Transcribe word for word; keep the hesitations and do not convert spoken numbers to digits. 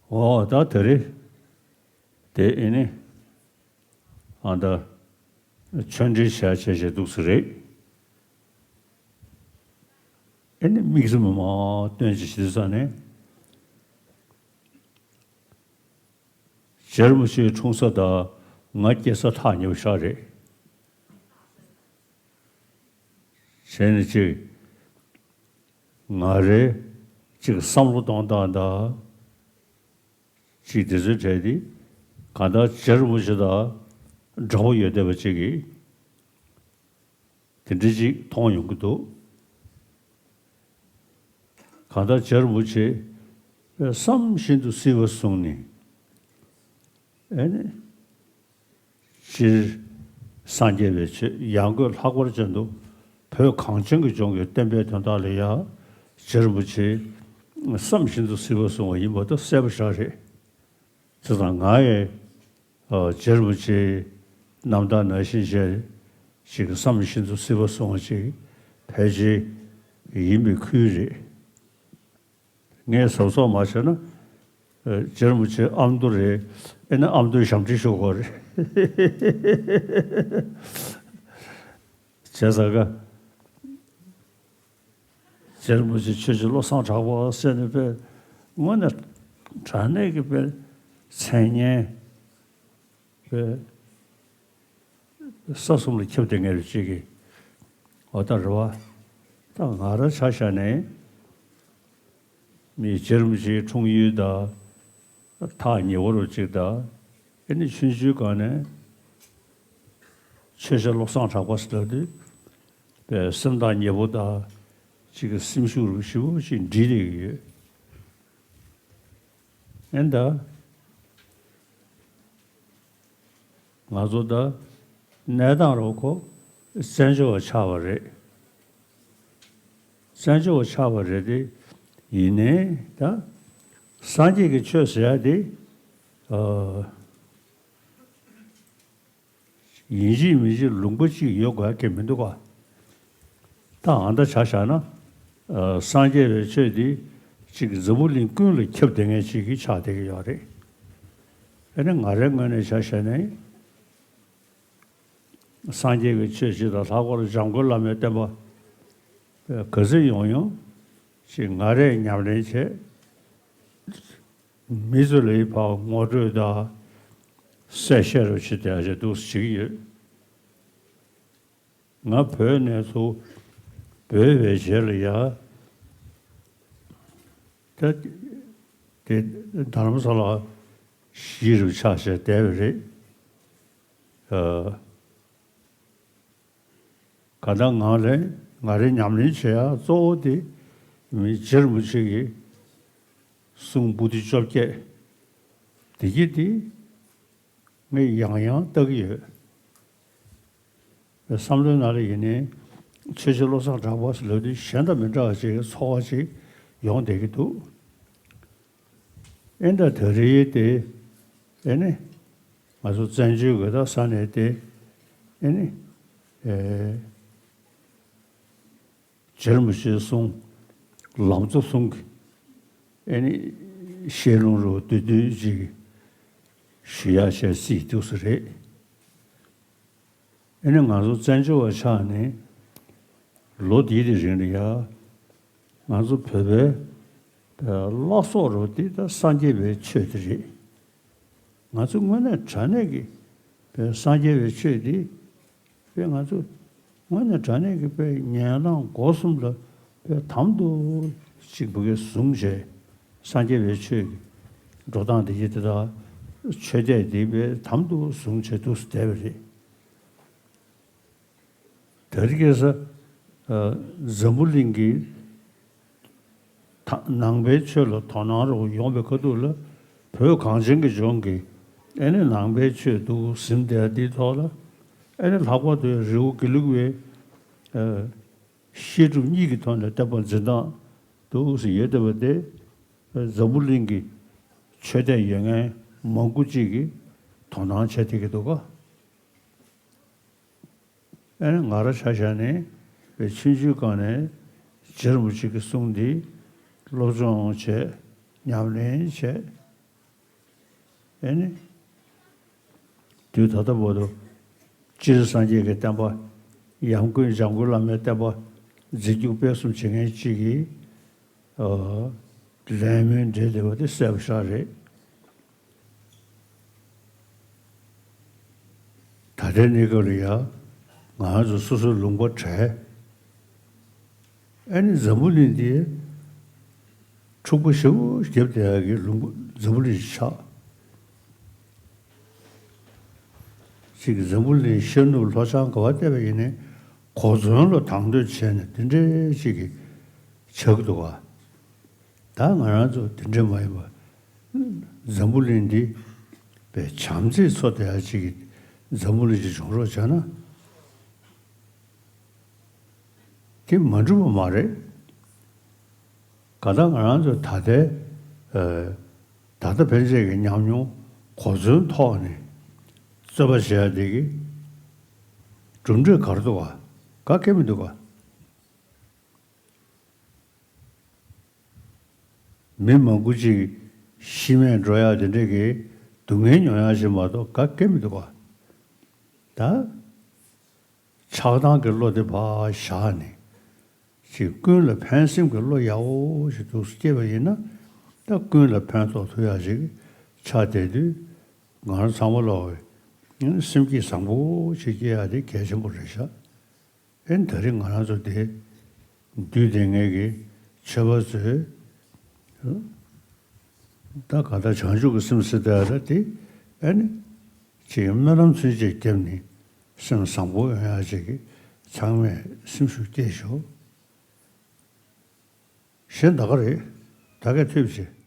འོ་ད་དེ་རེད། དེ་ཨེ་ནི་ཨ་ད་ཆོས་འབྲེལ་བྱ་བྱས་བྱས་འདུག་ས་རེད། ཨེ་ནི་དམིགས་བསལ་མ་སྟོན་ཅིག་བྱེད་ས་ནས། རྗེ་རིན་པོ་ཆེའི་འཁྲུངས་ས་དང་ང་སྐྱེས་ས་ཐག་ཉེ་པོ་ཞིག་རེད། བྱས་ནས་ཅིག་ང་རེ་ཅིག་བསམ་བློ་གཏོང་སྟངས་དང་ཅིག་དེ་ཚོའི་གྲས་དེ་གང་ལྟར་རྗེ་རིན་པོ་ཆེ་དང་འདྲ་པོ་ཡོད་བསྡད་པ་ཅིག་གིས། དེ་འདྲ་ཅིག་མཐོང་ཡོང་གི་འདུག། གང་ལྟར་རྗེ་རིན་པོ་ཆེ་བསམ་བཞིན་དུ་བརྩི་བ་བཟུང་ནས། ཨེ་ནི། སྤྱིར་སངས་རྒྱས་པའི་ཆོས་ཡང་སྒོས་ལྷག་པར་ཅན་དུ་བོད་གངས་ཅན་གྱི་ལྗོངས་ཀྱི་བསྟན་པའི་དོན་དག་ལ་ཡང་རྗེ་རིན་པོ་ཆེ་བསམ་བཞིན་དུ་བརྩི་བ་བཟུང་བ་ཡིན་པ་དེ་གསལ་པོ་ཞིག་རེད། བྱས་ཙང་ང་ཡི་ཨ་རྗེ་རིན་པོ་ཆེའི་རྣམ་ཐར་ནང་བཞིན་བྱས་ཅིག་བསམ་བཞིན་དུ་བརྩི་བ་བཟུང་བ་ཅིག་ཕལ་ཆེར་ཡིན་པའི་ཁུལ་རེད། ངས་གཟབ་གཟབ་མ་བྱས་ན་ཨ་རྗེ་རིན་པོ་ཆེ་ཨ་མདོ་རེད། ཨེ་ན་ཨ་མདོའི་ཞབས་འདྲེན་ཞུ་དགོས་རེད། བྱས་ཙང་ཀ་རྗེ་རིན་པོ་ཆེ་ཆོས་རྗེ་བློ་བཟང་གྲགས་པ་ཟེར་ནས་དཔེ་དངོས་གནས་དྲང་གནས་ཀྱི་དཔེ་མཚན་སྙན་དཔེ་ས་གསུམ་ལ་ཁྱབ་བསྡད་མཁན་རེད་ཅིག་གི། འོ་ད་རེད་བ། ད་ང་རང་ཆ་བཞག་ནས་མི་རྗེ་རིན་པོ་ཆེའི་འཁྲུངས་ཡུལ་དང་ཐག་ཉེ་བོ་རུ་ཅིག་དང་། ཨེ་ནི་ཆུང་ཆུང་སྒང་ནས་ཆོས་རྗེ་བློ་བཟང་གྲགས་པ་ཟེར་ལབ་དུས་པའི་སེམས་ཐག་ཉེ་བོ་དང་ཅིག་གི་སེམས་ཤུགས་རུ་ཞེ་པོ་ཅིག་འདྲེས་བསྡད་ཀྱི་ཡོད། ཨེ་ད། ང་ཚོ་ད་གནས་སྟངས་རོ་ཁོ་བཙན་བྱོལ་བ་ཆགས་པ་རེད། བཙན་བྱོལ་བ་ཆགས་པ་རེད་དེ། ཡིན་ནའི་ད་སངས་རྒྱས་ཀྱི་ཆོས་ཟེར་ཡ་དེ་ཨ་ཡིན་གཅིག་མིན་གཅིག་ལུང་པ་གཅིག་ཡོད་དགོས་ཡ་གི་མི་འདུག་ག། ད་ཨ་ད་ཆ་བཞག་ན་ཨ་སངས་རྒྱས་པའི་ཆོས་དེ་གཅིག་འཛམ་བུ་གླིང་ཀུན་ལ་ཁྱབ་བསྡད་མཁན་ཅིག་གི་ཆགས་བསྡད་ཀྱི་ཡོད་རེད། ཨ་ནི་ང་རའི་ངོས་ནས་ཆ་བཞག་ན། སངས་རྒྱས་ཀྱི་ཆོས་སྤྱི་དང་ལྷག་པར་འཇམ་མགོན་བླ་མའི་བསྟན་པ་ག་ཚོད་ཡོང་ཡོང་ཅིག་ང་རས་ཉམས་ལེན་བྱས། མི་ཚོ་ལ་ཕར་ངོ་སྤྲོད་དང་གསལ་བཤད་རུ་བྱེད་བསྡད་ཡ་ཅིག་འདུག་སེ་བྱེད་ཀྱི་ཡོད། ང་བོད་ནས་ཚུར་བྲོས་པའི་རྗེས་ལ་ཡ། ད་དེ་རྡ་རམ་ས་ལ་གཞིས་རུ་ཆགས་བྱས་བསྡད་པ་རེད། ཨ། གང་ལྟར་ང་ལ་ང་རའི་ཉམས་ལེན་བྱེད་ཡ་གཙོ་བོ་དེ་མི་རྗེ་རིན་པོ་ཆེ་གི་གསུང་པོ་ཏི་བཅོ་བརྒྱད་དེ་གྱིས་དེ་ངས་ཡང་ཡང་ལྟ་གི་ཡོད། བསམ་བློའི་ནང་ལ་ཡིན་ནའི་ཆོས་རྗེ་བློ་བཟང་གྲགས་པ་ཟེར་ལབ་དུས་གཞན་དང་མི་འདྲ་བ་ཅིག་གི་ཚོར་བ་ཅིག་ཡོང་བསྡད་ཀྱི་འདུག། ཨེ་འདྲ་ད་རེས་དེ་ཨེ་ནི་ང་ཚོ་བཙན་བྱོལ་གྱི་ད་ས་གནས་དེ་ཨེ་ནི་ཨེ་རྗེ་རིན་པོ་ཆེའི་གསུང་ལམ་གཙོ་གསུང་གི་ཨེ་ནི་བཤད་ལུང་རུ་བསྡུས་བསྡུས་ཅིག་ཞུ་ཡག་བྱས་སྲིད་འདུག་ས་རེད། ཨེ་ནི་ང་ཚོ་བཙན་བྱོལ་བ་ཆགས་ནས་ལོ་འདིའི་དེ་རིང་ལ་ཡ། ང་ཚོ་བོད་པའི་བླ་སྲོག་རུ་དེ་ད་སངས་རྒྱས་པའི་ཆོས་དེ་རེད། ང་ཚོ་དངོས་གནས་དྲང་གནས་ཀྱི་བོད་སངས་རྒྱས་པའི་ཆོས་དེ་བོད་ང་ཚོ་དངོས་གནས་དྲང་གནས་ཀྱི་བོད་ཉན་རང་སྒོ་གསུམ་ལ་བོད་དམ་དུ་གཅིག་བུ་གའི་བཟུང་བྱས་སངས་རྒྱས་པའི་ཆོས་ཀྱི་འགྲོ་སྟངས་དེ་ཡི་དེ་དག་ཆོས་དད་དེ་བོད་དམ་དུ་བཟུང་བྱས་འདུག་སེ་བསྡད་པ་རེད། དེ་རིང་ཁ་སང་འཛམ་བུ་གླིང་གི་ད་ནང་པའི་ཆོས་ལ་དོ་སྣང་རོགས་ཡོང་བའི་ཁ་ཐུག་ལ་བོད་གངས་ཅན་གྱི་ལྗོངས་ཀྱི་ཨེ་ནི་ནང་པའི་ཆོས་འདུག་ཟིན་བསྡད་འདིའི་ཐོག་ལ་ཨེ་ནི་ལྷག་པར་དུ་རི་བོ་དགེ་ལུགས་པའི་བཤད་སྒྲུབ་གཉིས་ཀྱི་ཐོག་ནས་བསྟན་པ་འཛིན་སྟངས་འདུག་ཟེར་ཡོད་བསྡད་པ་དེ་འཛམ་བུ་གླིང་གི་ཆོས་དད་ཡོད་མཁན་མང་པོ་ཅིག་གིས་དོ་སྣང་བྱེད་བསྡད་ཀྱི་འདུག་ག། ཨེ་ནི་ང་རང་ཆ་བཞག་ནས་བའི་ཆུང་ཆུང་སྒང་ནས་རྗེ་རིན་པོ་ཆེ་གི་གསུང་འདི་སློབ་སྦྱོང་བྱས། ཉམས་ལེན་བྱས། ཨེ་ནི། དུས་ད་ལྟ་བར་དུ་སྤྱིར་སངས་རྒྱས་ཀྱི་བསྟན་པ། ཡང་སྒོས་འཇམ་མགོན་བླ་མའི་བསྟན་པ་འཛིན་སྐྱོང་སྤེལ་གསུམ་བྱེད་མཁན་གཅིག་གི་ལས་སྨོན་འབྲེལ་བསྡད་པ་དེ་གསལ་པོ་ཞིག་རེད། ད་ལྟའི་གནས་སྐབས་ལ་ཡང་ང་རང་ཚོ་སོ་སོའི་ལུང་པ་བྲལ། ཨ་ནི་འཛམ་བུ་གླིང་འདི་འཁྲུག་པ་ཞེ་པོ་བརྒྱབ་བསྡད་ཡག་གི་ལུང་པ་འཛམ་བུ་གླིང་ཆགས། ཅིག་འཛམ་བུ་གླིང་ཤར་ནུབ་ལྷོ་བྱང་ག་བ་བལྟས་པ་ཡིན་ནའི་གོ་མཚོན་ལ་དང་དོད་བྱས་ནས་དེ་འདྲའི་ཅིག་གི་ཆགས་འདུག་ག། ད་ང་རང་ཚོ་དེ་འདྲ་མ་ཡིན་པ། འཛམ་བུ་གླིང་འདི་བའི་བྱམས་བརྩེས་འཚོ་བསྡད་ཡ་ཅིག་གི་འཛམ་བུ་གླིང་ཅིག་བྱུང་རོགས་བྱས་ན། དེ་མ་འགྲུབ་པ་མ་རེད། གང་ལྟར་ང་རང་ཚོ་ད་ལྟའི་ཨ་ད་ལྟ་ཕན་ཆད་ཀྱི་ཉམས་མྱོང་གོ་མཚོན་ཐོག་ནས་རྩོད་པ་བྱེད་ཡ་དེ་གི་གྲུབ་འབྲས་ག་རེ་འདུག་ག། ག་གེ་མི་འདུག་ག། མི་མང་པོ་ཅིག་ཤི་རྨས་འགྲོ་ཡ་དེ་འདྲ་གི་སྡུག་བསྔལ་མྱོང་ཡ་ཞིག་མ་གཏོགས་ག་གེ་མི་འདུག་ག། ད་ཆགས་སྡང་གི་བློ་དེ་ཕར་བཞག་ནས་ཅིག་ཀུན་ལ་ཕན་སེམས་ཀྱི་བློ་ཡག་པོ་ཞིག་འདུག་སེ་སྐྱེས་པ་ཡིན་ན། ད་ཀུན་ལ་ཕན་ཐོགས་ཐུབ་ཡ་ཞིག་ཆགས་བསྡད་དུས། ང་རང་ཚང་མ་ལོག་སེམས་བསྐྱེད་བཟང་པོ་ཞིག་སྐྱེ་ཡ་དེ་གལ་ཆེན་པོ་རེད་ཤག། ཨེ་ད་རེས་ང་རང་ཚོ་དེ་འདུས་སྡེ་ལྔའི་གི་ཆོས་པ་ཚོས་ད་ག་ད་བྱང་ཆུབ་ཀྱི་སེམས་ཟེར་ད་ཡ་ད་དེ། ཨེ་ནི་ཅིག་སྨོན་ལམ་ཚུན་ཆད་བརྒྱབ་ནས་སེམས་བཟང་པོ་ཡོང་ཡ་ཅིག་གི་ཚང་མས་སེམས་ཤུགས་བསྐྱེད་ཤོག། གཞན་ད་ག་རེད། ད་གས་ཐུབ་ཆེ།